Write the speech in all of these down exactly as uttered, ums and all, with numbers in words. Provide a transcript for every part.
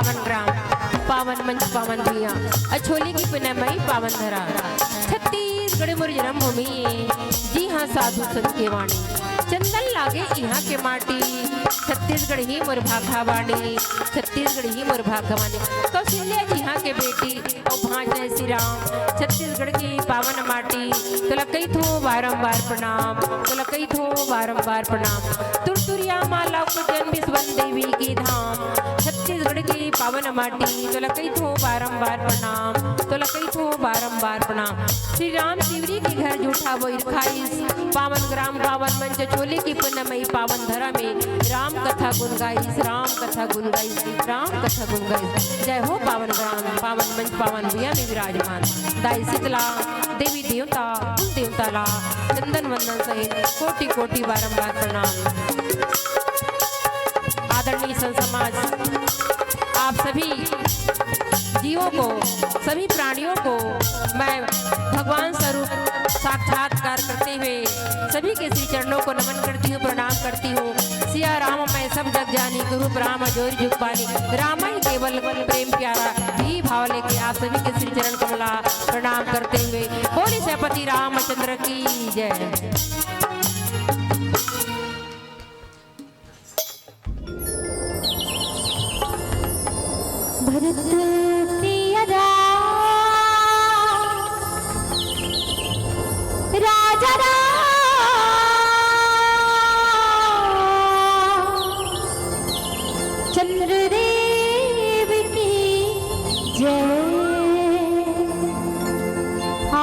पावन ग्राम, पावन मंच, पावन भुइयां, अछोली की पुनमई पावन धरा। छत्तीसगढ़ मोर जन्मभूमि ए, जिहां साधु संत के वाणी। चंदन लागे इहां के माटी, छत्तीसगढ़ ही मोर भाखावाणी, छत्तीसगढ़ ही मोर भाखावाणी। कौशल्या जिहां के बेटी, अउ भांज जय श्री राम। छत्तीसगढ़ की पावन माटी, तोला कहिथों बारंबार प्रणाम, तोला कहिथों बारंबार प्रणाम। तुरतुरिया माला को जन्म बिसवन देवी की धाम। छत्तीसगढ़ की पावन माटी, तोला कहिथों बारंबार प्रणाम, तोला कहिथों बारंबार प्रणाम। श्री राम तिवरी के घर जूठा बोइर खाइस, पावन ग्राम पावन मंच अछोली की पुनमई पावन धरा में राम कथा गुन गाइस, राम कथा गुन गाइस, राम कथा गुन गाइस। जय हो पावन ग्राम, पावन मंच, पावन भुइयां में विराजमान दाई शीतला, देवी देवता, कुल देवता ला चंदन वंदन सहित कोटि कोटि बारंबार प्रणाम। आदरणीय संत समाज, आप सभी जीवों को, सभी प्राणियों को मैं भगवान स्वरूप साक्षात्कार करते हुए सभी के श्री चरणों को नमन करती हूँ, प्रणाम करती हूँ। सिया राम मैं सब जग जानी, गुरु राम जोरि जुग पानी। राम ही केवल प्रेम प्यारा, यही भाव लेके आप सभी के श्री चरण कमला प्रणाम करते हुए बोले सीयापति रामचंद्र की जय। भरत सिया राम, राजा राम, चंद्रदेव की जय। आ,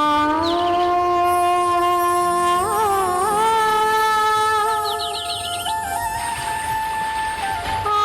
आ,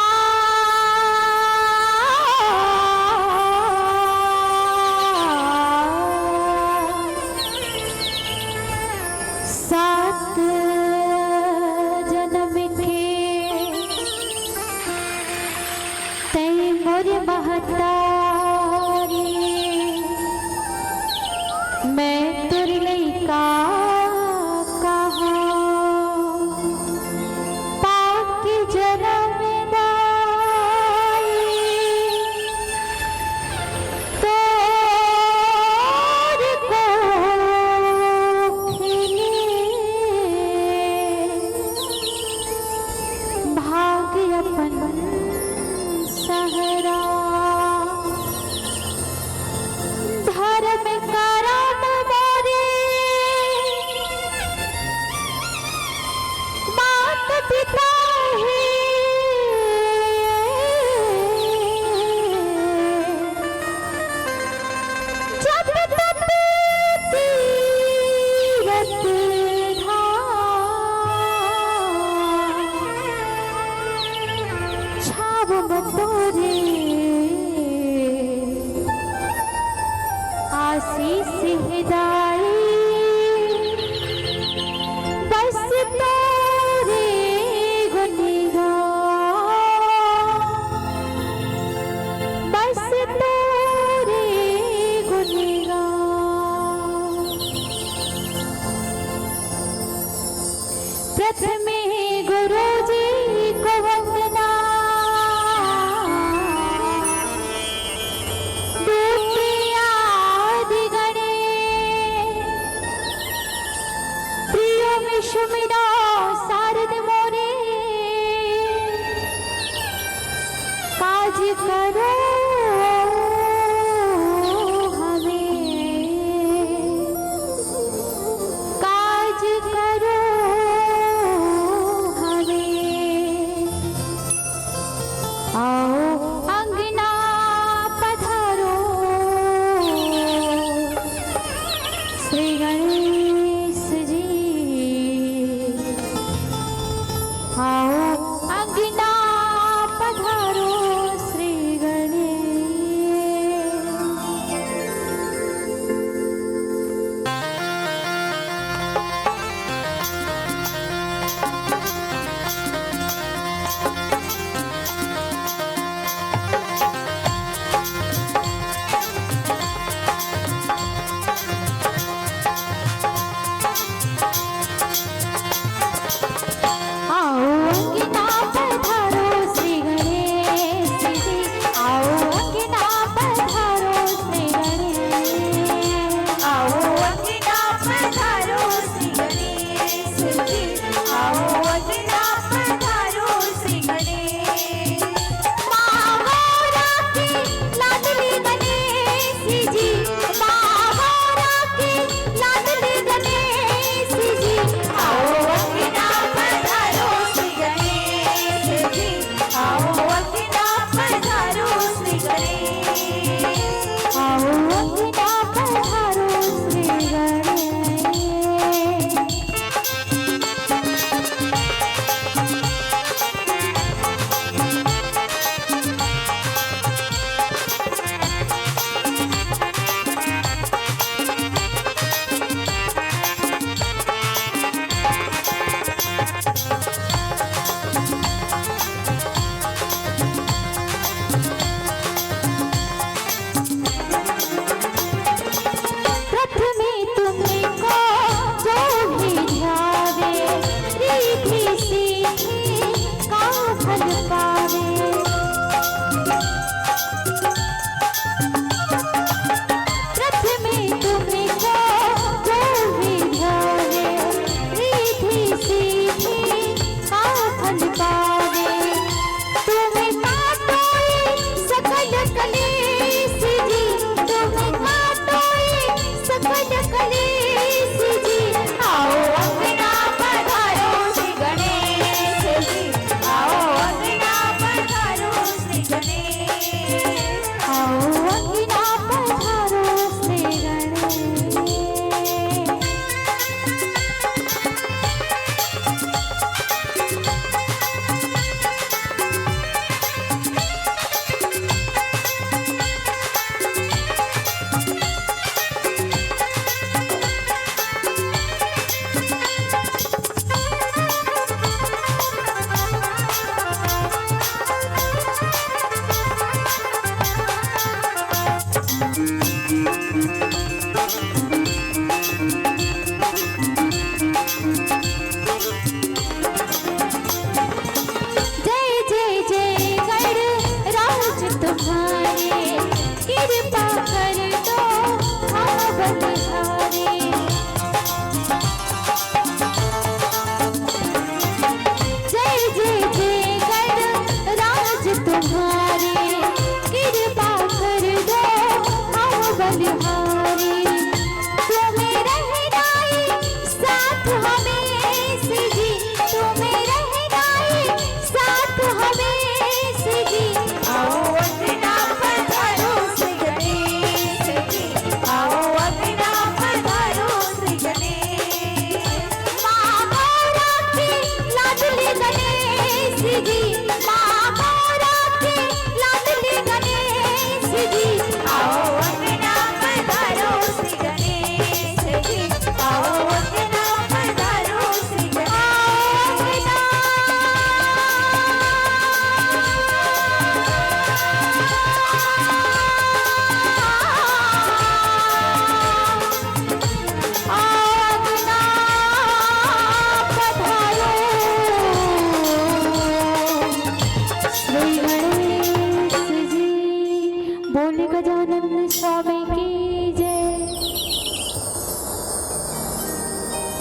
गजानन स्वामी की जय।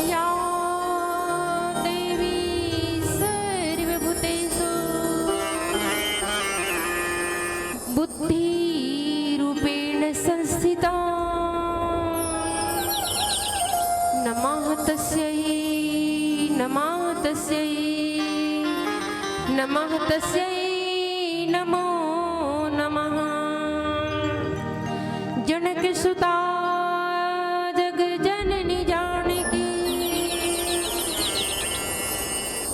या देवी सर्वभूतेषु बुद्धिरूपेण संस्थिता, नमः तस्यै, नमः तस्यै, नमः तस्यै, नमो नमः। जनक सुता जग जननी जानकी,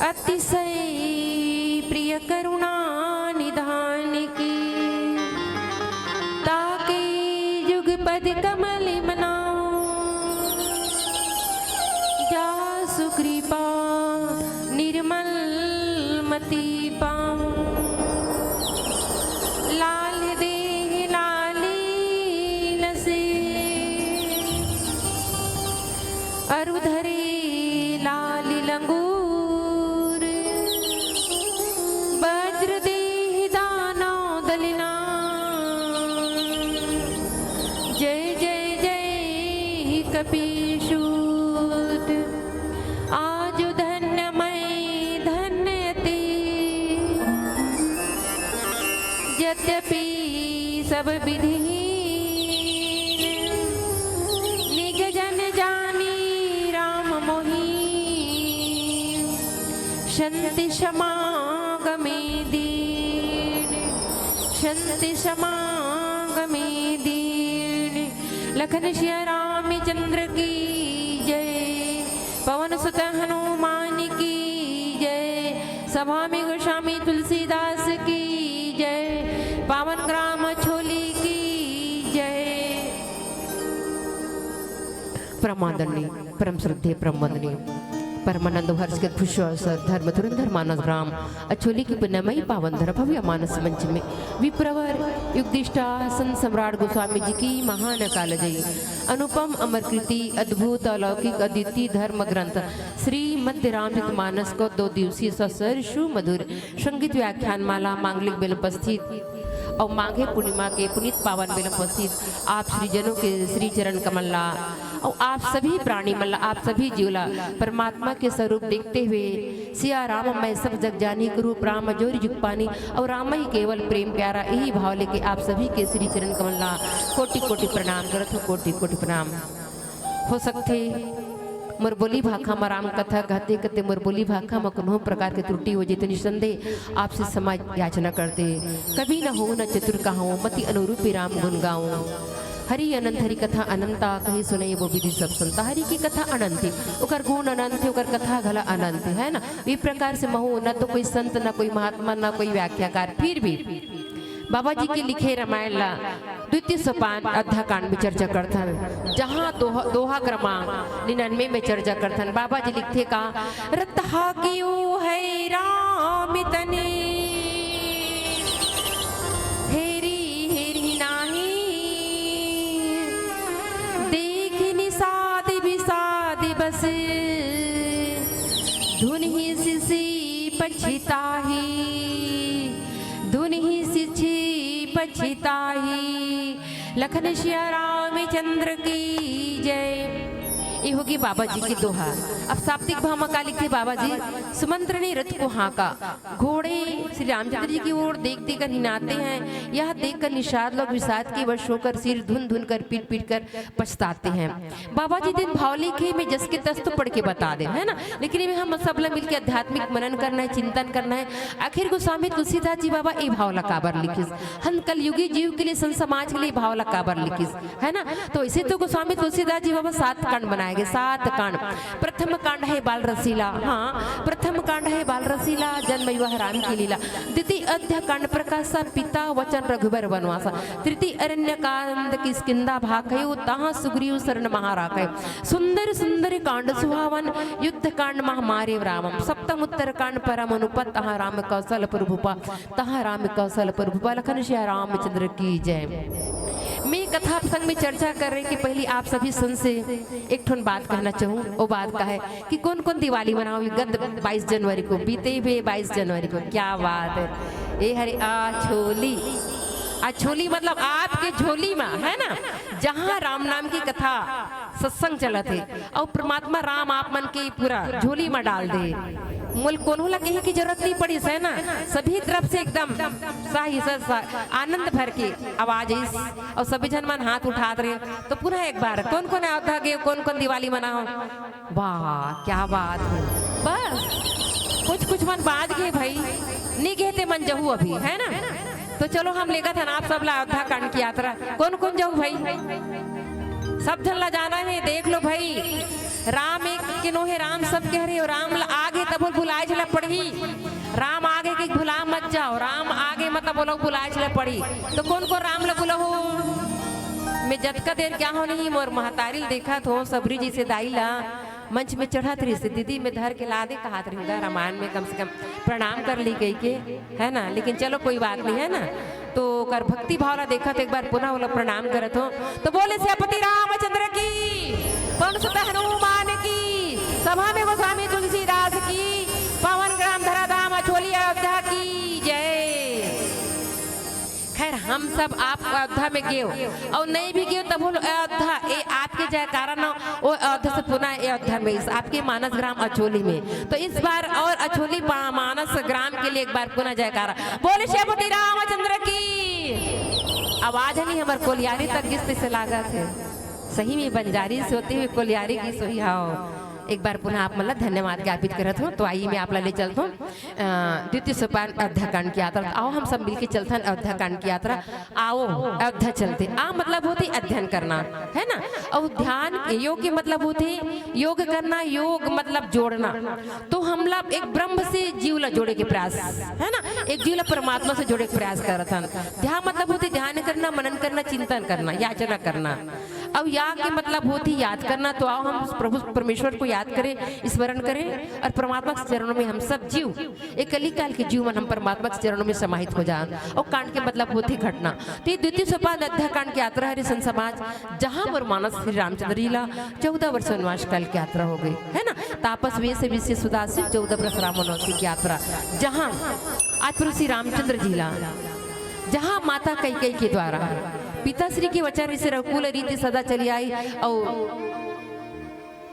अतिशय प्रिय करुणा निधान की, ताके जुग पद कमल मनाओ, जासु कृपा निर्मल मति पाओ। लाल देहि लाली लसे, अरु धरे लाल लंगूर। वज्र देहि दानव दलना, जय जय जय कपीसूत। आजु धन्य मैं धन्य अति, यद्यपि सब विधिहीन, निज जन जानी राम मोही। संत समागमे दीन, संत समागमे दीन। लखन सिया रामचंद्र की जय, पवन सुत हनुमान की जय, सभा में गोस्वामी तुलसीदास की जय, पावन ग्राम अछोली की जय। परम आदरणीय, परम श्रद्धेय, परम वंदनीय, परमानंद हर्ष के खुश अवसर धर्म धुरंधर मानस ग्राम अछोली की पुण्यमयी पावन धरा भव्य मानस मंच में विप्रवर युगदिष्टा संत सम्राट गोस्वामी जी की महान कालजयी अनुपम अमर कृति, अद्भुत अलौकिक अद्वितीय धर्म ग्रंथ श्री मध्य रामचरित मानस को दो दिवसीय ससर सुमधुर संगीत व्याख्यान माला मांगलिक बेल उपस्थित और माघे पूर्णिमा के पुनीत पावन बेल उपस्थित आप श्री जनों के श्री चरण कमल ला और आप सभी प्राणी मन ला, आप सभी जीव ला परमात्मा के स्वरूप देखते हुए सिया राम मैं सब जग जानी, रूप राम जोरी जुग पानी, और राम ही केवल प्रेम प्यारा, यही भाव लेके आप सभी के श्री चरण कमल ला कोटि कोटि प्रणाम करत हो, कोटि कोटि प्रणाम। हो सकथे मोर बोली भाखा म राम कथा कहते कहते मोर बोली भाखा म कोनो प्रकार के त्रुटि हो जही त निसंदेह आपसे क्षमा याचना करते। कवि न होवंव न चतुर कहावंव, मति अनुरूप ही राम गुन गावंव। हरि अनंत हरि कथा अनंता, कहि सुनई वो विधि सब संता। हरि की कथा अनंत हे, ओकर गुन अनंत हे, ओकर कथा घला अनंत हे, है ना? ये प्रकार से महू न तो कोई संत, न कोई महात्मा, न कोई व्याख्याकार, फिर भी बाबा जी के लिखे रामायण ला द्वितीय सोपान अयोध्या कांड में चर्चा करथन, जहाँ दोहा, दोहा क्रमांक निन्यानवे में चर्चा करथन। बाबा जी लिखथे का, रतहा कियो है राम तने, हेरी हेरी नाही, देखि निषाद विषाद बस, धुनहि सिसि पछिताही, धुनहि सिसि पछिताही। लखन सिया रामचंद्र की जय। ये होगी बाबा जी की दोहा। अब शाब्दिक भाव म का लिखथे बाबा जी, सुमंत्र ने रथ को हाँका, घोड़े श्री रामचंद्र जी की ओर देख देख कर हिनाते हैं। यह देख कर निषाद लोग विषाद के वश होकर सिर धुन धुन कर पीट पीट कर पछताते हैं। बाबा जी दिन भाव लिखे में जस के तस तो पढ़ के बता दे, है ना, लेकिन ये हम सब ला मिलके आध्यात्मिक मनन करना है, चिंतन करना है। आखिर गोस्वामी तुलसीदास जी बाबा ये भाव ला काबर लिखिस, हम कलयुगी जीव के लिए, संत समाज के लिए भाव ला काबर लिखिस, है ना? तो इसे तो गोस्वामी तुलसीदास जी बाबा सात कांड बनाए गए, सात कांड। प्रथम कांड है बाल रसीला, हाँ, प्रथम कांड है बाल रसीला, जन्म विवाह राम की लीला। द्वितीय अध्या कांड प्रकाशा, पिता वचन रघुबर वनवासा। तृतीय अरण्य कांड किष्किंधा भाखयो, तहाँ सुग्रीव शरण महा राखयो। सुंदर सुंदर कांड सुहावन, युद्ध कांड महा मारे रावण। सप्तम उत्तर कांड परम अनुपम, तहाँ राम कौशल प्रभुपा, तहाँ राम कौशल प्रभुपा। लखन सिया रामचंद्र की जय। मैं कथा प्रसंग में चर्चा कर रही कि पहली आप सभी सुन से एक ठोन बात कहना चाहूँ। वो बात का है कि कौन कौन दिवाली मनाओ गत बाईस जनवरी को, बीते हुए बाईस जनवरी को। क्या बात है, ए हरे आ छोली। अछोली मतलब आपके झोली मा, है ना, जहाँ राम नाम की कथा, सत्संग चलत हे, अउ परमात्मा राम आप मन के पूरा झोली मा डाल दे। मोल कोनो ला कहे की जरूरत नहीं पड़िस, है ना, सभी तरफ से एकदम साही सा, सा, आनंद भर के आवाज आइस, अउ सभी झन मन हाथ उठात रहे। तो पुनः एक बार, कौन कौन अयोध्या गे, कौन कौन दिवाली मनाओ? वाह, क्या बात है। बस कुछ कुछ मन बाज गे भाई, नी गे ते मन जहू अभी, है ना? तो चलो हम लेगत हन आप सब ला अयोध्या कांड की यात्रा। कौन कौन जाहू भाई? सब झन ला जाना है। देख लो भाई, राम एक के नो हे, राम सब के हरे, अउ राम ला आगे तभो भुलाए झला पड़ही। राम आगे के भुला मत जाओ, राम आगे मतलब वो लोग भुलाए झला पड़ही। तो कौन कौन राम ला बुलाहू? मैं जतका देर क्या हो नहीं, मोर महतारी ल देखत हो, सबरी जैसे दाई ला मंच में चढ़त रहिस, दीदी में धर के ला दे कहत रही, रामायण में कम से कम प्रणाम कर ली कही के, है ना? लेकिन चलो कोई बात नहीं, है ना? तो ओकर भक्ति भाव ला देखत एक बार पुनः ओला प्रणाम करत हो। तो बोले सियापति रामचंद्र की, पवन सुत हनुमान की, सभा में गोस्वामी तुलसीदास की, पावन ग्राम धराधाम अछोली अयोध्या की जय। खैर, हम सब आप अयोध्या में गेव अउ नहीं भी गेव, तब हम अयोध्या, ए आपके जयकारा ना, वो अयोध्या से पुनः अयोध्या में, इस आपके मानस ग्राम अछोली में। तो इस बार और अछोली पा-, मानस ग्राम के लिए एक बार पुनः जयकारा। बोले सियापति रामचंद्र की। आवाज है नहीं, हमार कोलियारी तक किस से लागत है। सही में बंजारी से होते हुए कोलियारी की सोही हाव। एक बार पुनः आप मन ला धन्यवाद ज्ञापित करत हो। तो आइए, मैं आप ला ले चलत हूँ, अ, द्वितीय सोपान अयोध्या कांड की यात्रा। आओ, हम सब मिलके चलथन अयोध्या कांड की यात्रा। आओ, अयोध्या चलते। आ मतलब होते अध्ययन करना, है ना? और ध्यान, योग के मतलब होते योग करना, योग मतलब जोड़ना। तो हमला एक ब्रह्म से जीव ला जोड़े के प्रयास, है ना? एक जीव ला परमात्मा से जोड़े के प्रयास करत हन। ध्यान मतलब होते ध्यान करना, मनन करना, चिंतन करना, याचना करना। अब या के मतलब होती याद करना। तो आओ, हम प्रभु परमेश्वर को याद करें, स्मरण करें और परमात्मा के चरणों में हम सब जीव, ये कलिकाल के जीव मन हम परमात्मा के चरणों में समाहित हो जान। और कांड के मतलब होती घटना। तो ये द्वितीय सोपान अयोध्या कांड की यात्रा हरे संत समाज, जहाँ मोर मानस श्री रामचंद्र जी ला चौदह वर्ष वनवास काल की यात्रा हो गई, है ना? तापस वेश विशेष उदासीन, चौदह वर्ष राम वनवासी की यात्रा, जहाँ आज प्रभु श्री रामचंद्र जी ला, जहाँ माता कैकेयी के द्वारा पिताश्री के वचन से रघुकुल रीति सदा चली आई और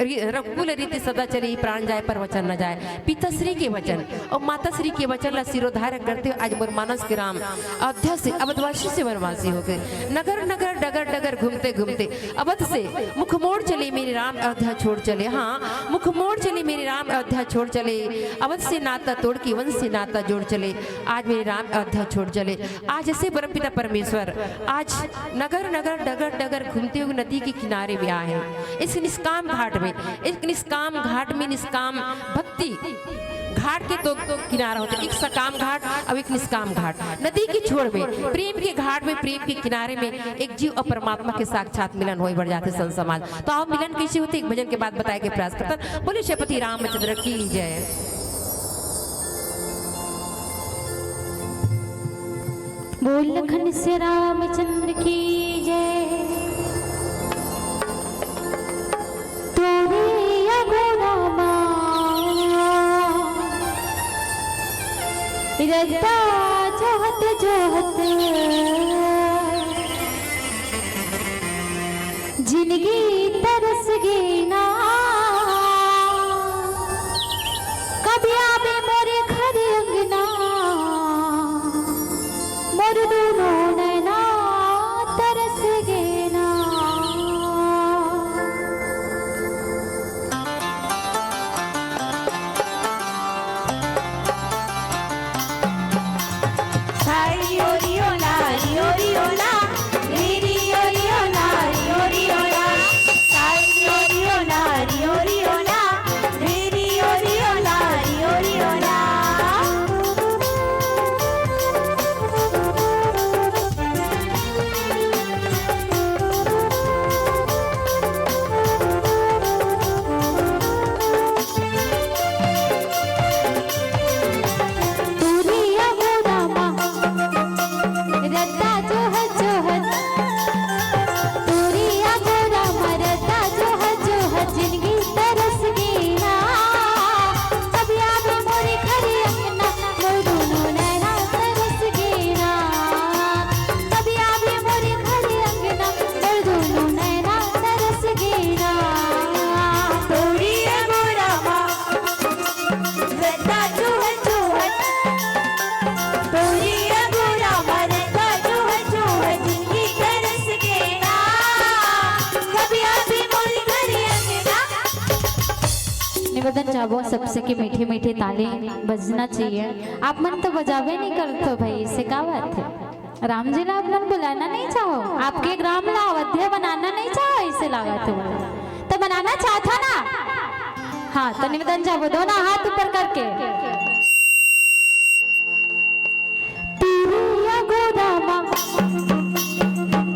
री-, रघुकुल रीति सदा चली, प्राण जाए पर वचन न जाए। पिताश्री के वचन और माताश्री के वचन ला शिरोधार्य करते हुए आज मोर मानस के राम अयोध्या से अवधवासी से वनवासी हो गए। नगर नगर डगर डगर घूमते घूमते अवध से मुख मोड़ चले मेरे राम अयोध्या छोड़ चले। हाँ, मुख मोड़ चले मेरे राम अयोध्या छोड़ चले। अवध से नाता तोड़ के वंश से नाता जोड़ चले। आज मेरे राम अयोध्या छोड़ चले। आज ऐसे परमपिता परमेश्वर आज नगर नगर डगर डगर घूमते हुए नदी के किनारे में आए हैं। इस निष्काम घाट में, एक निष्काम घाट में निष्काम भक्ति घाट के तो किनारा होते, एक सकाम घाट और एक निष्काम घाट। नदी के छोर में, प्रेम के घाट में, प्रेम के किनारे में एक जीव और परमात्मा के साक्षात मिलन होए बढ़ जाते संत समाज। तो आओ, मिलन कैसे होते, एक भजन के बाद बताए के प्रयास करता। बोले श्रीपति रामचंद्र की जय। बोल लखन से रामचंद्र की जय। तोरे अगोरा माँ रद्दा जोहत जोहत जिनगी तरस गे ना। कब आबे मोर घर अंगना, मोर दूनो नैना तरस गे ना। साई ओरी ओला, री ओरी ओला, री री ओरी ओला, री ओरी ओला। साई ओरी निवेदन चाहबो सबसे कि मीठे मीठे ताली बजना चाहिए। आप मन तो बजाबे नहीं करत हो भाई, इसे का बात है? राम जी ला आप मन बुलाना नहीं चाहो, आपके ग्राम ला अयोध्या बनाना नहीं चाहो, इसे लागत है तो बनाना चाहता ना। हाँ, तो निवेदन चाहबो, दोनों हाथ ऊपर करके। तिरिया गोदामा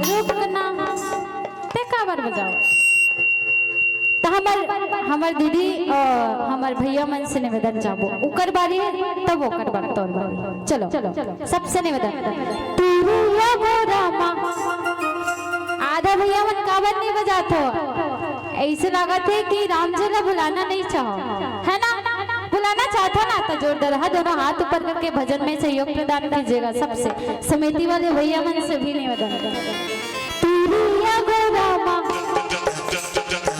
रुकना, ते काबर बजाओ? त हमर, हमर दीदी और हमर भैया मन से निवेदन चाहबो, उकर बारी तब ओकर बारी, तोर बारी। चलो, सबसे निवेदन। तिरिया गोदामा, आधा भैया मन काबर नहीं बजात हो? ऐसे लागत है कि राम जी ला बुलाना नहीं चाहो, है ना? बुलाना चाहता ना तो जोरदार, हाँ, दोनों हाथ ऊपर करके भजन में सहयोग प्रदान कीजिएगा। सबसे समिति वाले भैया मन से भी निवेदन। तिरिया गोदामा,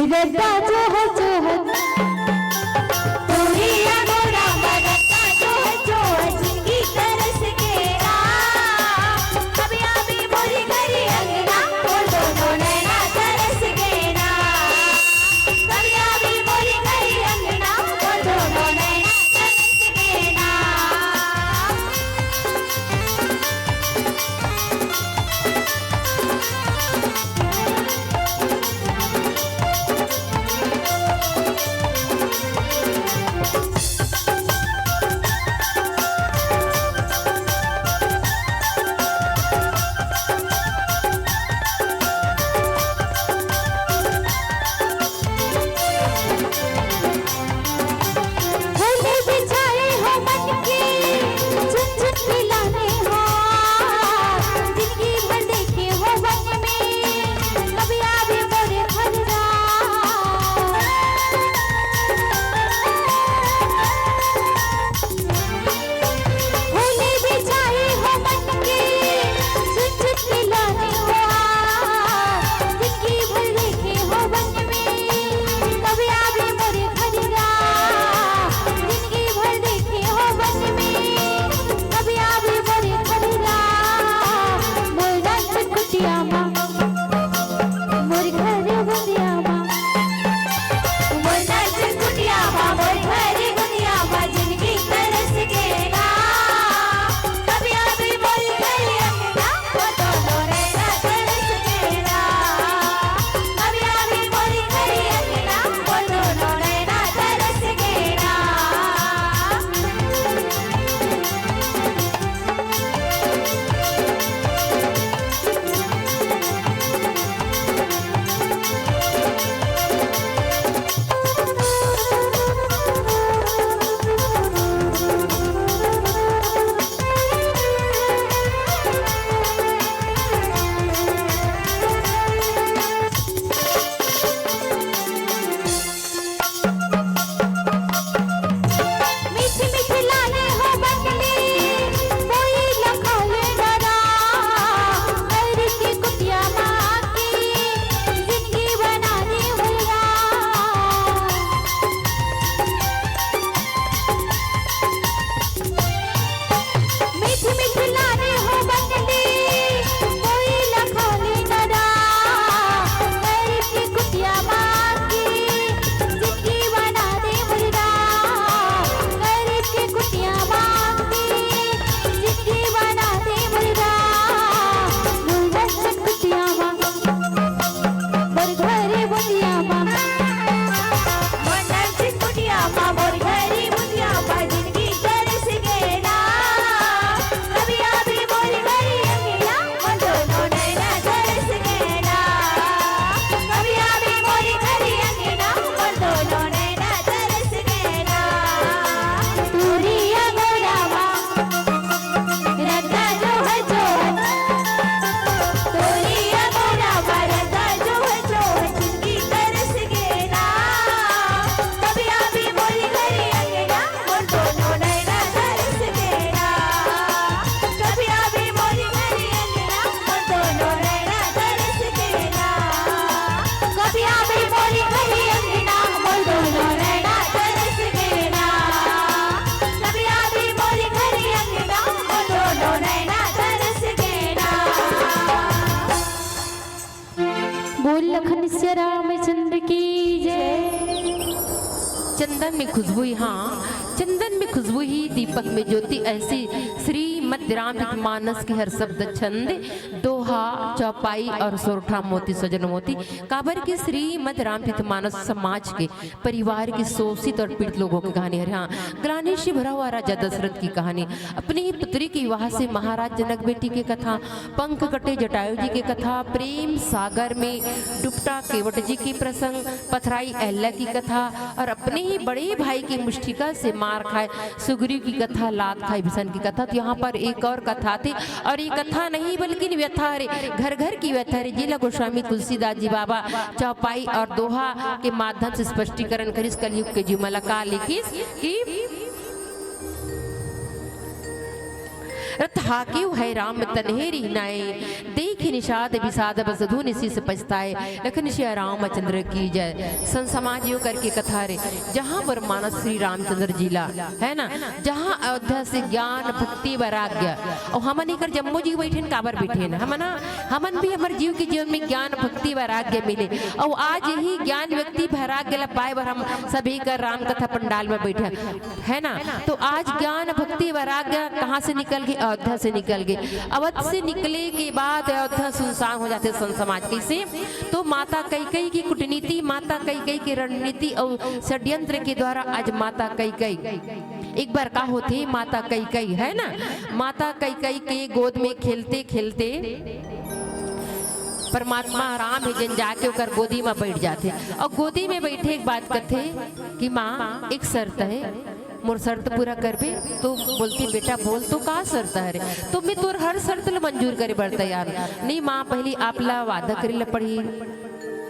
रद्दा जो है जो है। तिरिया गोदामा, रद्दा जो है जो है, जिनकी तरस के ना। अभी अभी मोरी घरी अंगना, मोर दोनों नैना तरस के ना। कभी अभी मोरी घरी अंगना, मोर दोनों नैना तरस के ना। होले बिछाए हो मन के, झुनझुन खिलाने हो, जिंदगी भर देखे हो वन में, कभी आवे मोरे फलरा। होले बिछाए हो मन के, झुनझुन खिलाने हो, जिंदगी भर देखे हो वन में, कभी आवे मोरे फलरा। जिंदगी भर देखे हो वन में, कभी आवे मोरे फलरा। मोर नाच कुटिया मा, मोर घर बंदिया मा। मोर नाच कुटिया मा, मोर घर बंदिया मा, जिंदगी तरस के ना। कभी अभी मोर घर अंगना, वो दोनों नैना तरस के ना। कभी अभी मोर घर अंगना, वो दोनों नैना तरस के ना। मीठ मीठ लागे हो बंगली, कोई लखल डरा, घर की कुटिया माँ की जिंदगी बना दे हुआ। मीठ मीठ लागे हो बंगली, कोई लखल डरा, घर की कुटिया माँ की जिंदगी बना दे मुर्गा, गरीब के कुटिया मांगती, जिंदगी बना दे मुर्गा। मुर्गा से कुटिया माँ, मोर घरे बुंदिया माँ। मुर्गा से कुटिया माँ, मोर घरे बुंदिया माँ, जिंदगी तरस गेला। कभी अभी मोर घरे अंगना, मोर दोनों नैना तरस गेला। कभी अभी मोर घरे अंगना, मोर दोनों नैना तरस गेला। तुरिया गोरावा, रद्दा जो है जो है। तुरिया गोरावा, रद्दा जो है जो है, जिंदगी तरस गेला। कभी अभी मोर घरे अंगना, मोर दोनों नैना तरस गेला। कभी अभी मोर घरे अंगना, मोर दोनों नैना तरस गेला। कभी अभी मोर घरे अंगना, मोर दोनों नैना तरस गेला। कभी अभी मोर घरे अंगना, मोर दोनों नैना तरस गेला। बोल लखन सिया रामचंद्र की जय। चंदन में खुशबू ही, हाँ, चंदन में खुशबू ही, दीपक में ज्योति ऐसी। श्रीमद् रामचरित मानस के हर शब्द छंद, दोहा, चौपाई और सोरठा मोती, सजन मोती। काबर के श्रीमद् रामचरित मानस समाज के, परिवार के शोषित और पीड़ित लोगों की कहानी है। हाँ, ग्लानि से भरा हुआ राजा दशरथ की कहानी, अपनी ही पुत्री के विवाह से महाराज जनक बेटी की कथा, पंख कटे जटायु जी की कथा, प्रेम सागर में डुबटा केवट जी की प्रसंग, पथराई अहल्या की कथा और अपने ही बड़े भाई की मुष्टिका से मार खाए सुग्रीव की कथा, लात खाए विभीषण की कथा। तो यहाँ पर एक और कथा थी, और ये कथा नहीं बल्कि व्यथा हरे, घर घर की व्यथा हरे, जिला गोस्वामी तुलसीदास जी बाबा चौपाई और दोहा के माध्यम से स्पष्टीकरण करिस। कलयुग के जीव मन ला का लिखिस कि रथ हाकेउ है राम तनहे रिहि नाए, देखि निषाद बिसाद बस धुनि शीस पछताए। लखन सिया रामचंद्र की जय। संत समाज यो करके कथा रे, जहाँ पर मानस श्री रामचंद्र जी ला, है ना, जहाँ अयोध्या से ज्ञान भक्ति वैराग्य, और हमन एकर जम्मो जीव बैठेन, काबर बैठेन? हमन, हमन भी हमर जीव के जीवन में ज्ञान भक्ति वैराग्य मिले, और आज यही ज्ञान भक्ति वैराग्य ला पाए बर हम सभी कर राम कथा पंडाल में बैठे, है ना। तो आज ज्ञान भक्ति वैराग्य कहाँ से निकल गे? अयोध्या से निकल गे। अवध से निकले के बाद अयोध्या सुनसान हो जाथे संत समाज। कैसे? तो माता कैकई की कूटनीति, माता कैकई की रणनीति और षड्यंत्र के द्वारा आज माता कैकई, एक बार का होथे, माता कैकई, है ना, माता कैकई के गोद में खेलते खेलते परमात्मा राम हे जन जाके ओकर गोदी में बैठ जाथे, और गोदी में बैठे एक बात कथे कि माँ, एक शर्त है, मोर शर्त पूरा करबे? तो बोलथे, बेटा बोल, तो का शर्त हरे? तो मैं तोर हर शर्त ल मंजूर करे बर तैयार हूँ। नहीं माँ, पहली आप ला वादा करे ला पड़ही,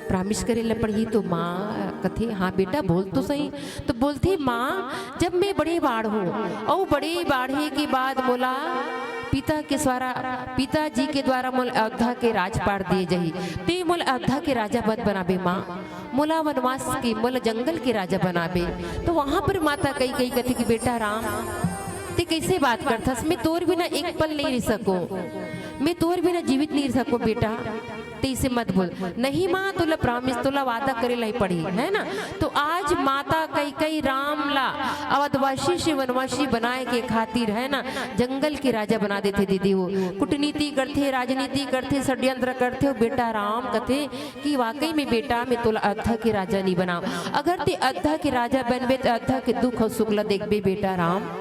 प्रॉमिस करे ला पड़ही। तो माँ कथे, हाँ बेटा बोल तो सही। तो बोलथे, माँ, जब मैं बड़े बाढ़ हूँ, और बड़े बाढ़े के बाद मोला पिता के द्वारा, पिताजी के द्वारा मोला अयोध्या के राजपाट दिए जाही, ते मोला अयोध्या के राजा मत बनाबे माँ, मोला वनवास के, मोला जंगल के राजा बनाबे। तो वहां पर माता कैकई कथे कि बेटा राम, ते कैसे बात करथस? मैं तोर बिना एक पल नहीं रह सकूं, मैं तोर बिना जीवित नहीं रह सकूं बेटा, ते इसे मत बोल। नहीं माँ, तोला प्रॉमिस, तोला वादा करे ला ही पड़ही, है ना। तो आज माता कैकई राम ला अवधवासी से वनवासी बनाए के खातिर, है ना, जंगल के राजा बना देथे दीदी। वो कूटनीति करथे, राजनीति करथे, षड्यंत्र करथे। वो बेटा राम कथे कि वाकई में बेटा, मैं तोला अयोध्या के राजा नहीं बनाव। अगर ते अयोध्या के राजा बनबे तो अयोध्या के दुख और सुख ला देखबे बेटा राम,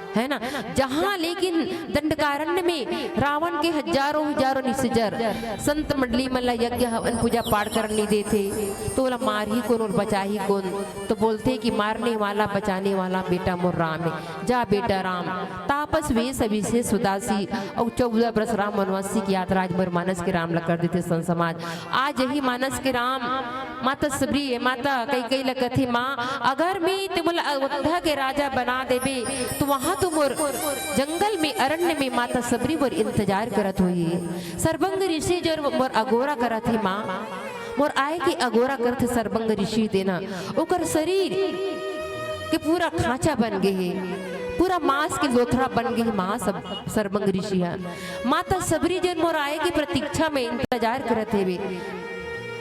है ना। जहाँ लेकिन दंडकारण्य में रावण के हजारों हजारों निशाचर संत मंडली मन ला यज्ञ हवन पूजा पाठ करन नहीं देथे, तो ओला मारही कौन और बचाही कौन? तो बोलथे कि मारने वाला बचाने वाला बेटा मोर राम है। जा बेटा राम, तापस वेश विशेष उदासी, और चौदह बरस राम वनवासी की यात्रा आज मोर मानस के राम ला कर देथे संत समाज। आज यही मानस के राम माता सबरी, माता कैकई ला कथे, माँ, अगर मैं ते मोला अयोध्या के राजा बना देबे, तो वहाँ तो मोर जंगल में, अरण्य में माता सबरी मोर इंतजार करत होही। सरबंग ऋषि जो मोर अगोरा करत हे माँ, मोर आए के अगोरा करत हे सरबंग ऋषि। तेना ओकर शरीर के पूरा खांचा बन गे हे, पूरा मांस के लोथड़ा बन गे हे माँ, सब सरबंग ऋषि ह। माता सबरी जन मोर आए के प्रतीक्षा में इंतजार करत हेवे।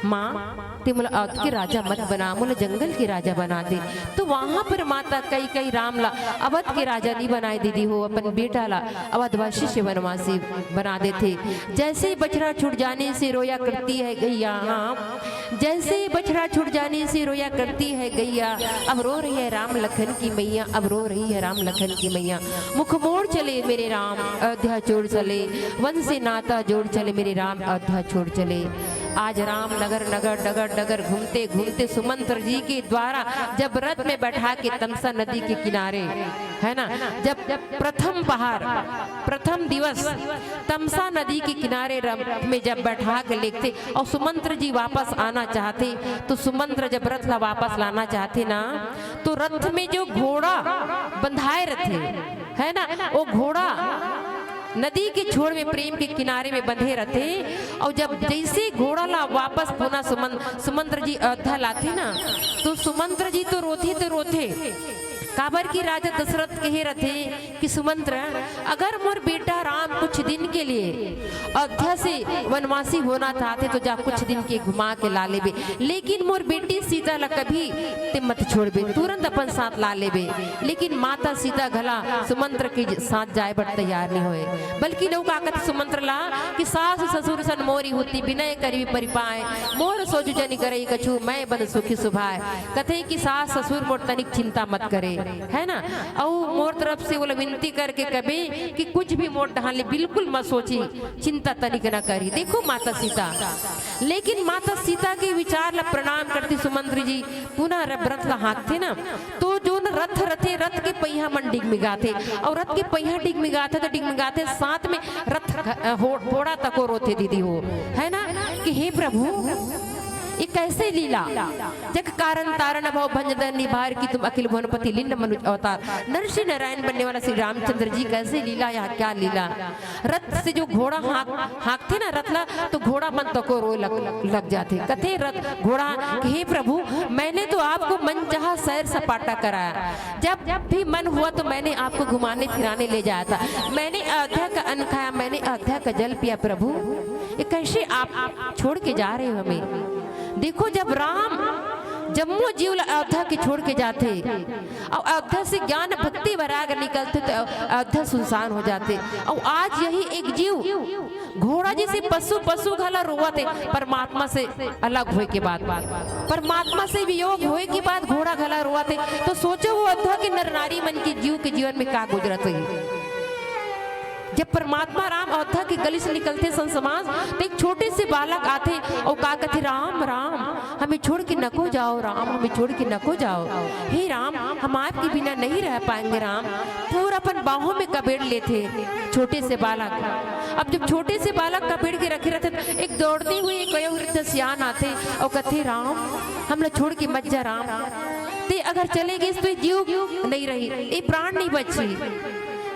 माँ, ते मोला अवध के राजा मत बना, मोला जंगल के राजा बना दे। तो वहां पर माता कैकई राम ला अवध के राजा नहीं बनाए दीदी हो, अपन बेटा ला अवधवासी से वनवासी बना देथे। जैसे बछड़ा छूट जाने से रोया करती है गैया, हाँ, जैसे बछड़ा छूट जाने से रोया करती है गैया, अब रो रही है राम लखन की मैया, अब रो रही है राम लखन की मैया। मुख मोड़ चले मेरे राम, अयोध्या छोड़ चले, वन से नाता जोड़ चले मेरे राम, अयोध्या छोड़ चले। आज राम नगर, नगर, डगर, डगर घूमते, घूमते सुमंत्र जी के द्वारा जब रथ में बैठा के तमसा नदी के किनारे, है ना, जब, जब प्रथम पहार, प्रथम दिवस तमसा नदी के किनारे रथ में जब बैठा के लेगथे और सुमंत्र जी वापस आना चाहथे, तो सुमंत्र जब रथ ला वापस लाना चाहथे ना, तो रथ में जो घोड़ा बंधाए रथे, है ना, वो घोड़ा नदी के छोर में प्रेम के किनारे में बंधे रथे, और जब जैसे घोड़ा ला वापस पुनः सुमन-, सुमंत्र जी अयोध्या लाथे ना, तो सुमंत्र जी तो रोथे, तो रोथे, काबर कि राजा दशरथ कहे रथे कि सुमंत्र, अगर मोर बेटा राम कुछ दिन के लिए अयोध्या से वनवासी होना चाहथे तो जा कुछ दिन के घुमा के ला लेबे, लेकिन मोर बेटी सीता ला कभी ते मत छोड़बे, तुरंत अपन साथ ला लेबे। लेकिन माता सीता घला सुमंत्र के साथ जाए बर तैयार नहीं होए, बल्कि नौ का कथे सुमंत्र ला कि सास ससुर सन मोरी हुती, बिनय करिबे परिपाय, मोर सोजु जनि करई कछु, मैं बन सुखी सुभाय। कथे कि सास ससुर मोर तनिक चिंता मत करे, है ना, अउ मोर तरफ से ओला विनती करके कबे कि कुछ भी मोर डहान ले बिल्कुल मत सोची, चिंता तनिक न करी। देखो माता सीता, लेकिन माता सीता के विचार ला प्रणाम करती सुमंत्र जी पुनः र-, रथ ला हाँकथे ना, तो जोन रथ रथे, रथ के पहिया मन डिगमिगाथे, अउ रथ के पहिया डिगमिगाथे तो डिगमिगाथे, साथ में रथ घ-, हो-, घोड़ा तको रोथे दीदी हो, है ना, कि हे प्रभु, ये कैसे लीला? जग कारण तारण भव भंजन निवारकी, तुम अखिल भुवनपति लीन मनुज अवतार। नरसिंह नारायण बनने वाला श्री रामचंद्र जी, कैसे लीला, या क्या लीला? रथ से जो घोड़ा हाँक, हाँकथे ना रथ ला, तो घोड़ा मन तको रोए लग, लग जाथे। कथे रथ घोड़ा, हे प्रभु, मैंने तो आपको मन चाहा सैर सपाटा कराया, जब भी मन हुआ तो मैंने आपको घुमाने फिराने ले जाया था, मैंने अयोध्या का अन्न खाया, मैंने अयोध्या का जल पिया। प्रभु, ये कैसे आप छोड़ के जा रहे हो हमें? देखो, जब राम जम्मो जीव ला अयोध्या के छोड़ के जाथे, अउ अयोध्या से ज्ञान भक्ति वैराग निकलथे, तो अयोध्या सुनसान हो जाथे। अउ आज यही एक जीव घोड़ा जैसे पशु, पशु घला रोवत हे, परमात्मा से अलग होए के बाद, परमात्मा से वियोग होए के बाद घोड़ा घला रोवत हे। तो सोचो, वो अयोध्या के नर नारी मन के जीव के जीवन में का गुजरत होही। जब परमात्मा राम अयोध्या के गली से निकलथे संत समाज, तो एक छोटे से बालक आथे अउ का कथे, "राम, राम, हमें छोड़ के नको जाओ, राम, हमें छोड़ के नको जाओ। हे राम, हम आपके बिना नहीं रह पाएंगे राम।" पूरा अपन बाहों में कबेड़ लेथे छोटे से बालक। अब जब छोटे से बालक कबेड़ के रखे रहथे, तो एक दौड़ती हुई एक वयोवृद्ध सियान आथे अउ कथे, "राम, हमला छोड़ के मत जा राम। ते अगर चले गइस तो ये जीव नहीं रही, ये प्राण नहीं बची।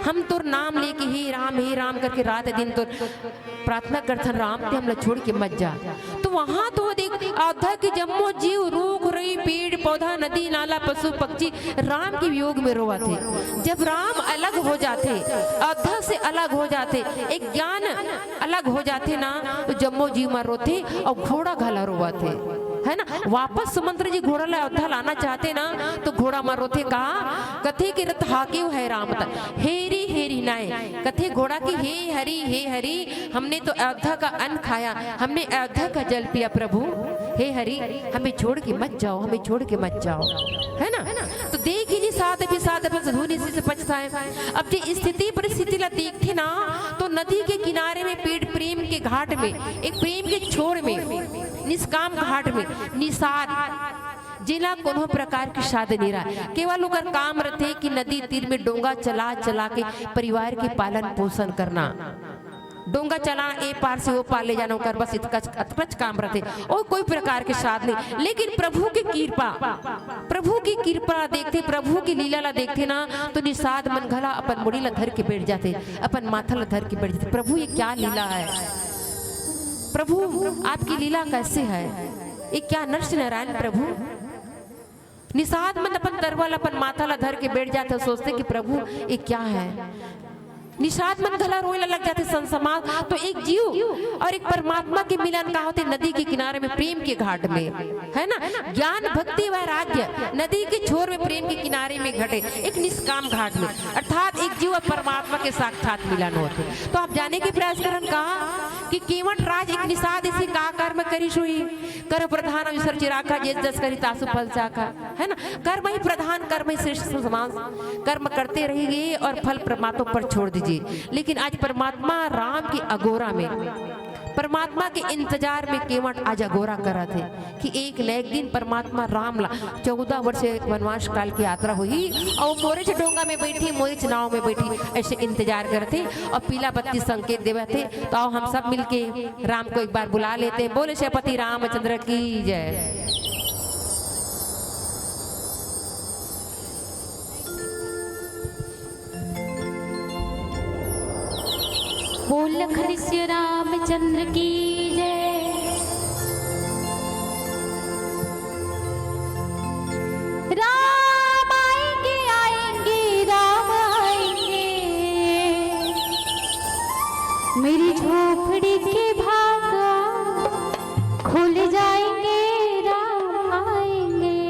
हम तोर नाम लेके हे राम, हे राम करके रात दिन तोर प्रार्थना करथन राम, ते हमला छोड़ के मत जा।" तो वहां तो देख, अयोध्या के जम्मो जीव, रूख, रई, पेड़, पौधा, नदी, नाला, पशु, पक्षी राम के वियोग में रोवत हे। जब राम अलग हो जाथे, अयोध्या से अलग हो जाथे, एक ज्ञान अलग हो जाथे ना, तो जम्मो जीव मन रोथे अउ घोड़ा घला रोवत हे, है ना। वापस सुमंत्र जी घोड़ा ला अयोध्या लाना चाहथे ना, तो घोड़ा मन रोथे, का कथे कि रथ हाँकेव है राम त, हेरी हेरी नाय, कथे घोड़ा कि हे हरि, हे हरि, हमने तो अयोध्या का अन्न खाया, हमने अयोध्या का जल पिया प्रभु, हे हरि, हमें छोड़ के मत जाओ, हमें छोड़ के मत जाओ, है ना। तो देखी निषाद विषाद बस धुन इसी से पछताए। अब जे स्थिति परिस्थिति ला देखथे ना, तो नदी के किनारे में पेड़ प्रेम के घाट में, एक प्रेम के छोर में, निष्काम घाट में निषाद, जेला कोनो प्रकार के साध नहीं रहा, केवल ओकर काम रथे कि नदी तीर में डोंगा चला चला के परिवार के पालन पोषण करना। डोंगा चलाना, ए पार से ओ पार ले जाना, ओकर बस इतकच, अतकच काम रथे, और कोई प्रकार के साध नहीं। लेकिन प्रभु की कृपा, प्रभु की कृपा देखथे, प्रभु की लीला ला देखथे ना, तो निषाद मन घला अपन मुड़ी ला धर के बैठ जाथे, अपन माथा ला धर के बैठ जाथे। प्रभु, ये क्या लीला है? प्रभु, आपकी लीला कैसे है? ये क्या नरसिंह नारायण प्रभु? निषाद मन अपन तरवा ला, अपन माथा ला धर के बैठ जाथे, सोचथे कि प्रभु, ये क्या है? निषाद मन घला रोए ला लग जाथे संत समाज। तो एक जीव और एक परमात्मा के मिलन का होथे नदी के किनारे में, प्रेम के घाट में, है ना। ज्ञान भक्ति वैराग्य नदी के छोर में प्रेम के किनारे में घटे, एक निष्काम घाट में, अर्थात एक जीव और परमात्मा के साक्षात मिलन होथे। तो आप जाने के प्रयास करन का कि केवट राज एक निषाद इसे का कर्म करिस होही। कर्म प्रधान विसर्ज राखा, जेस जस करी तासु फल चाखा, है ना। कर्म ही प्रधान, कर्म ही श्रेष्ठ समाज। कर्म करते रहिए और फल परमात्मा पर छोड़ दीजिए। लेकिन आज परमात्मा राम के अगोरा में, परमात्मा के इंतजार में केवट आज अगोरा करत हे कि एक न एक दिन परमात्मा राम ला, चौदह वर्ष वनवास काल की यात्रा होही और मोरेच डोंगा में बैठी, मोरेच नाव में बैठी, ऐसे इंतजार करत हे और पीला बत्ती संकेत देवत हे। तो आओ हम सब मिलके राम को एक बार बुला लेते हैं। बोले श्रीपति रामचंद्र की जय। बोल लखन सिया रामचंद्र की जय। राम आएंगे, आएंगे। खुल जाएंगे, राम आएंगे।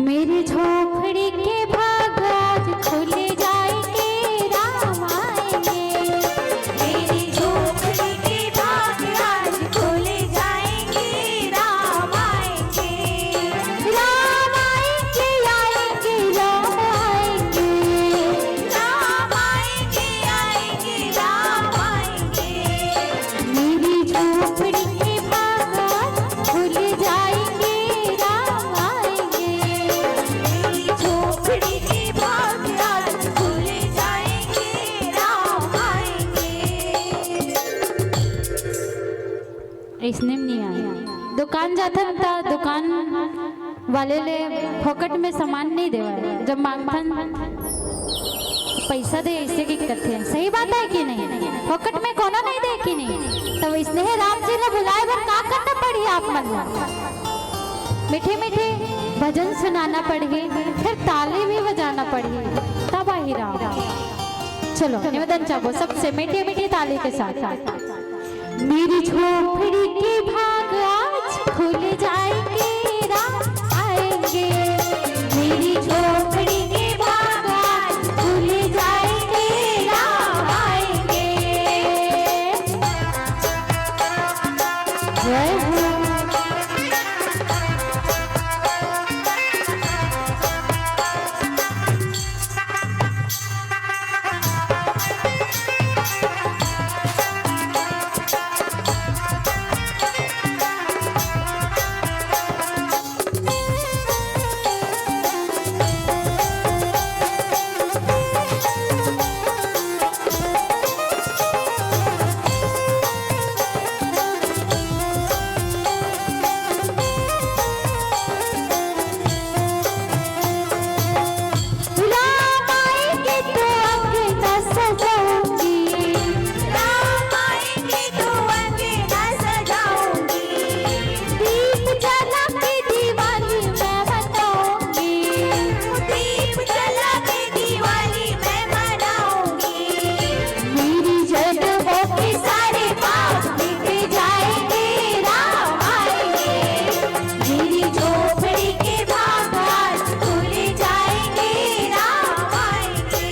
मेरी झोपड़ी के भाग आज खुल जाएंगे, राम आएंगे। मेरी झोपड़ी के भाग आज खुल जाएंगे, राम आएंगे। राम आएंगे, आएंगे, राम आएंगे। राम आएंगे, आएंगे, राम आएंगे। मेरी झोपड़ी के भाग आज खुल जाएंगे, राम आएंगे। मेरी झोपड़ी के भाग आज खुल जाएंगे, राम आएंगे। अइसने म नइ आय। दुकान जाथन त दुकान वाले ले फोकट में सामान नइ देवय। जब मांगथन, "पइसा दे," अइसे कहिके कथे। सही बात हे कि नहीं? फोकट में कोनो नइ दे कि नहीं? त वइसने हे राम जी ला बुलाय बर का करना पड़ही आप मन ला? मीठे मीठे भजन सुनाना पड़ही, फेर ताली भी बजाना पड़ही, तब आही राम। चलो, निवेदन चाहबो सबसे मीठी मीठी ताली के साथ। मेरी झोपड़ी के भाग आज खुल जाएंगे, राम आएंगे। मेरी झोपड़ी के भाग आज खुल जाएंगे, राम आएंगे। जय हो। राम आएंगे तो अंगना सजाऊंगी। राम आएंगे तो अंगना सजाऊंगी। दीप जला के दिवाली मैं मनाऊंगी। दीप जला के दिवाली मैं मनाऊंगी। मेरी जन्मों के सारे पाप मिट जाएंगे, राम आएंगे। मेरी झोपड़ी के भाग आज खुल जाएंगे, राम आएंगे।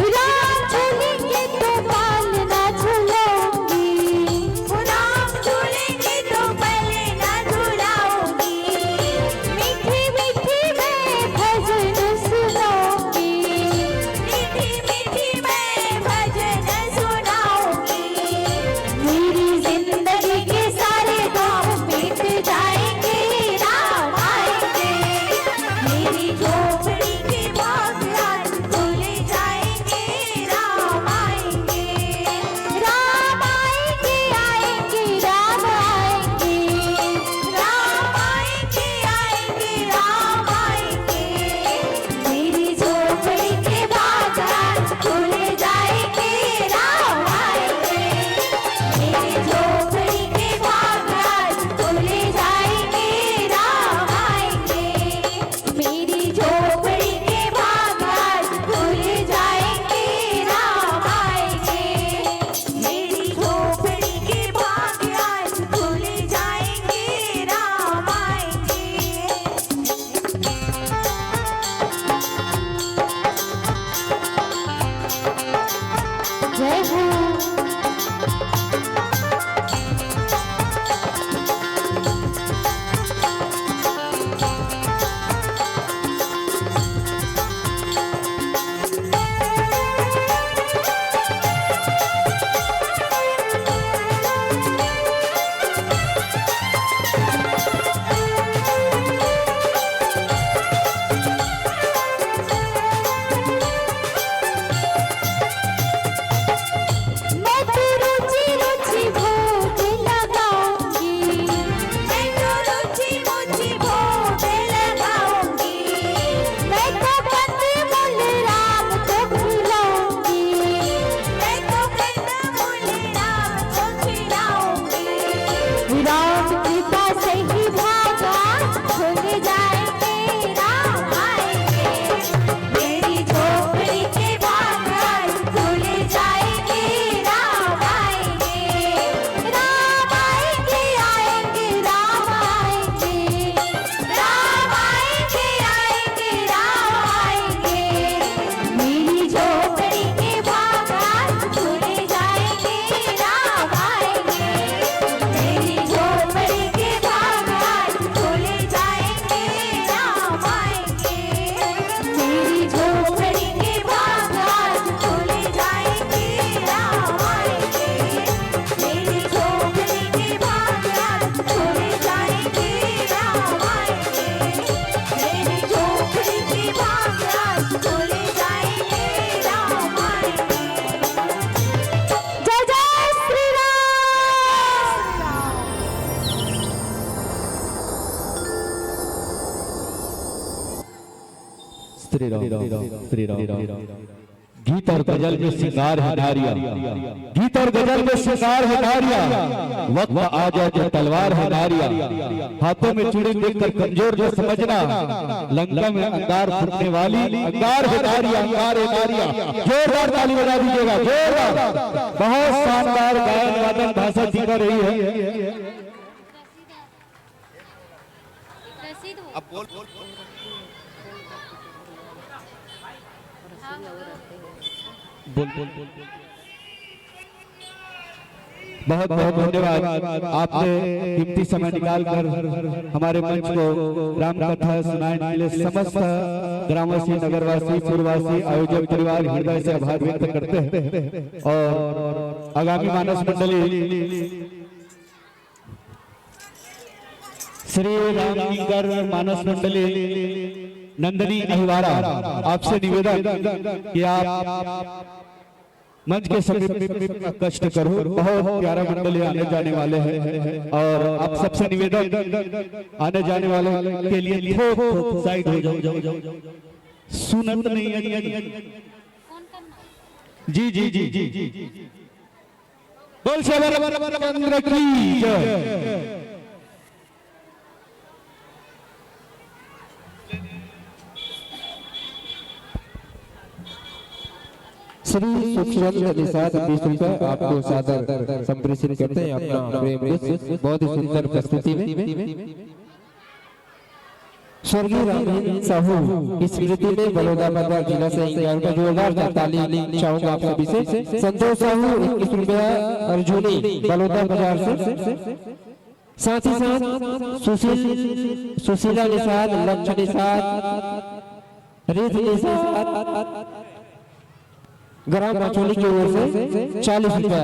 राम झूलेंगे तो पालना झुलाऊंगी। राम झूलेंगे तो पालना झुलाऊंगी। मीठी मीठी मैं भजन सुनाऊंगी। मीठी मीठी मैं भजन सुनाऊंगी। मेरी जिंदगी के सारे दुख मिट जाएंगे, राम आएंगे। मेरी झोपड़ी के भाग आज खुल जाएंगे, राम आएंगे। राम आएंगे, आएंगे, राम आएंगे। राम आएंगे, आएंगे, राम आएंगे। मेरी झोपड़ी के भाग आज खुल जाएंगे, राम आएंगे। मेरी झोपड़ी के भाग आज खुल जाएंगे, राम आएंगे। मेरी झोपड़ी श्री राम, श्री राम। गीत और गजल में श्रृंगार है नारिया, गीत और गजल में श्रृंगार है नारिया। वक्त आ जाए तो तलवार है नारिया। हाथों में चूड़ी देखकर कमजोर न समझना, लंका में अंगार फूटने वाली अंगार है नारिया, अंगार है नारिया। जोरदार ताली बजा दीजिएगा, जोरदार। बहुत शानदार गायन वादन भाषा सीखा रही है। अब बोल, बोल, बोल, बोल, बोल। बहुत बहुत धन्यवाद, आपने कीमती समय निकाल कर हमारे मंच को राम कथा सुनाने के लिए। समस्त ग्रामवासी, नगरवासी, पुरवासी, आयोजक परिवार हृदय से आभार व्यक्त करते हैं और आगामी मानस मंडली श्री राम किंकर मानस मंडली नंदनी अहिवारा, आपसे निवेदन कि आप मंच के समीप कष्ट करो। बहुत प्यारा मंडली आने जाने वाले हैं और आप सबसे निवेदन, आने जाने वाले के लिए थोक थोक साइड हो जाओ। सुनत नहीं है। जी, जी, जी, जी, जी। बोल सेवा चंद्र की जय। श्री सुखचंद निषाद बीस रुपए आपको सादर संप्रेषित करते हैं अपना प्रेम पुष्प। बहुत ही सुंदर प्रस्तुति में। स्वर्गीय रामहीन साहू की स्मृति में बलौदा बाजार जिला से ग्यारह रुपए। जोरदार ताली चाहूंगा आप सभी से। संतोष साहू इक्कीस रुपया अर्जुनी बलौदा बाजार से। साथ ही साथ सुशील, सुशीला निषाद, लक्ष्य निषाद, रित निषाद, ग्राम मछोली की ओर से चालीस रुपया।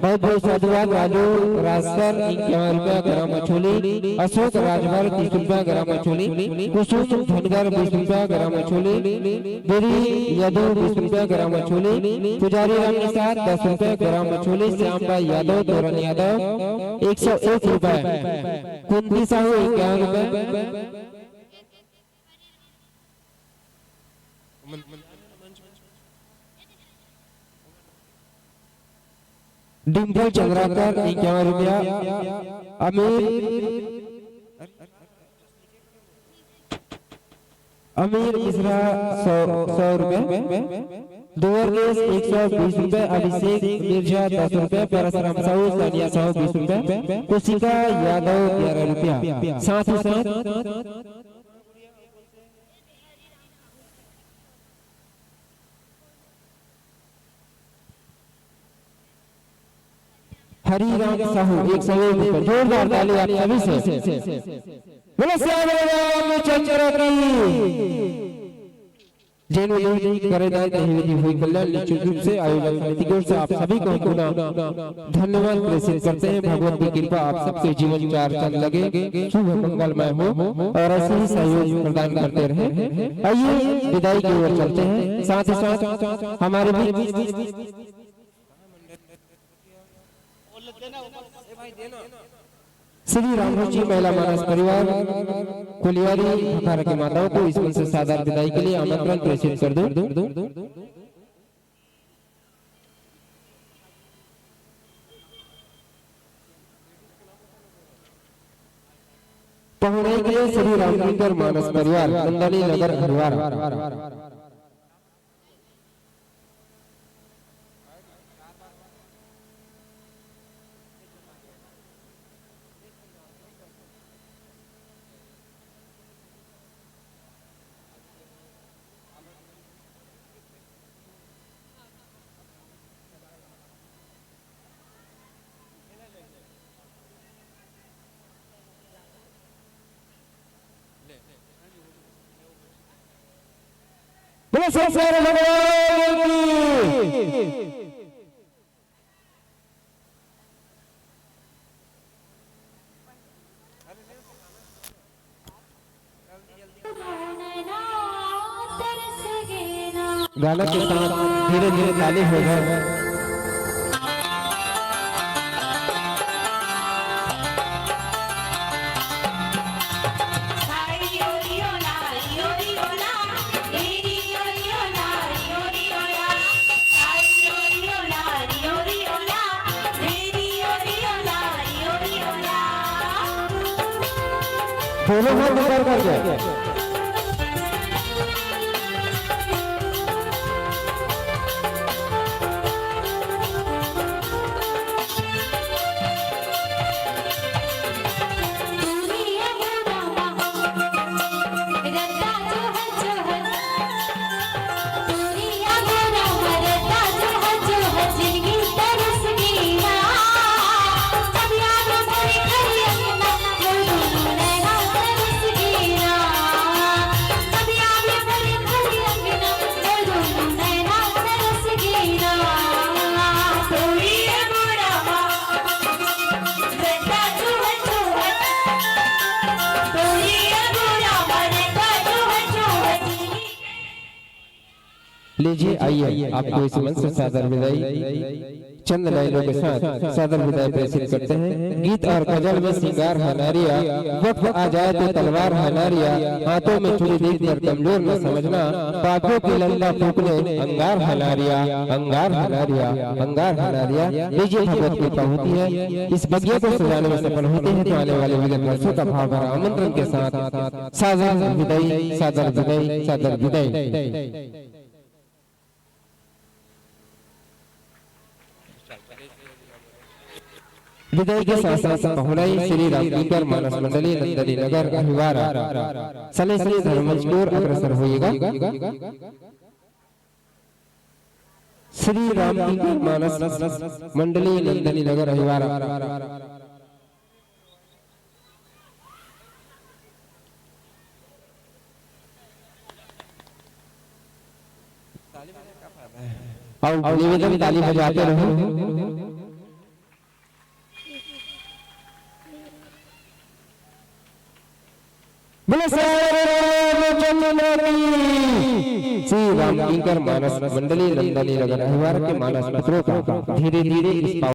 बहुत बहुत साधुवाद राजू राजसर, इक्यावन रुपया ग्राम मछोली, अशोक राजभर तीस रुपया ग्राम मछोली, कुसुम धनगर बीस रुपया ग्राम मछोली, गिरी यादव बीस रुपया ग्राम मछोली, पुजारी राम निषाद दस रुपया ग्राम मछोली, श्याम भाई यादव, तोरन यादव एक सौ एक रुपया, कुंती साहू इक्यावन रुपया। डिम्पल चंद्राकर इक्यावन रुपया, अमीर, अमीर मिश्रा सौ, सौ रुपया, दुअर केस एक सौ बीस रुपया, अभिषेक मिर्जा दस रुपया, परसराम साहू, सानिया साहू बीस रुपया, कुशिका यादव ग्यारह रुपया। साथ ही साथ हरिराम साहू एक सौ एक रुपये। जोरदार ताली आप सभी से। बोलो श्याम रामचंद्र की। जेन विधि करे दान, तेहि विधि होई कल्याण। निश्चित रूप से आयोजक समिति की ओर से आप सभी को पुनः धन्यवाद प्रेषित करते हैं। भगवत की कृपा आप सबके जीवन चार चंद लगे, शुभ मंगलमय हो और ऐसे ही सहयोग प्रदान करते रहें। आइए विदाई की ओर चलते हैं। साथ ही साथ हमारे बीच श्री रामरुचि महिला मानस परिवार कोलियारी भखारा की माताओं को इस मंच से सादर विदाई के लिए आमंत्रण प्रेषित कर दो। पहुनाई के लिए श्री रामकिंकर मानस परिवार, नंदनी नगर हरवार। बोलो शंकर भगवान की। गाना के साथ धीरे धीरे ताली हो जाए। दोनों हाथ ऊपर करके। लीजिए, आइए, आपको इस मंच से सादर विदाई, चंद लाइनों के साथ सादर विदाई प्रेषित करते हैं। गीत और गजल में सिंगार है नारिया, वक्त आ जाए तो तलवार है नारिया, हाथों में छुरी देख कर कमजोर न समझना, पापियों की लंका फूंकने अंगार है नारिया, अंगार है नारिया, अंगार है नारिया। लीजिए, भगवत कृपा होती है, इस बगिया को सजाने में सफल होते हैं तो आने वाले विगत वर्षों का भाव भरा आमंत्रण के साथ सादर विदाई, सादर विदाई, सादर विदाई। विदाई के साथ साथ पहुनाई श्री रामकिंकर मानस मंडली नंदनी नगर अहिवारा सलेसली धर्मंज की ओर अग्रसर होइएगा। श्री रामकिंकर मानस मंडली नंदनी नगर अहिवारा। और निवेदन, ताली बजाते रहो। बोलो श्री रामचंद्र की। श्री रामकिंकर मानस मंडली नंदनी नगर अहिवारा के मानस पुत्रों का धीरे धीरे इस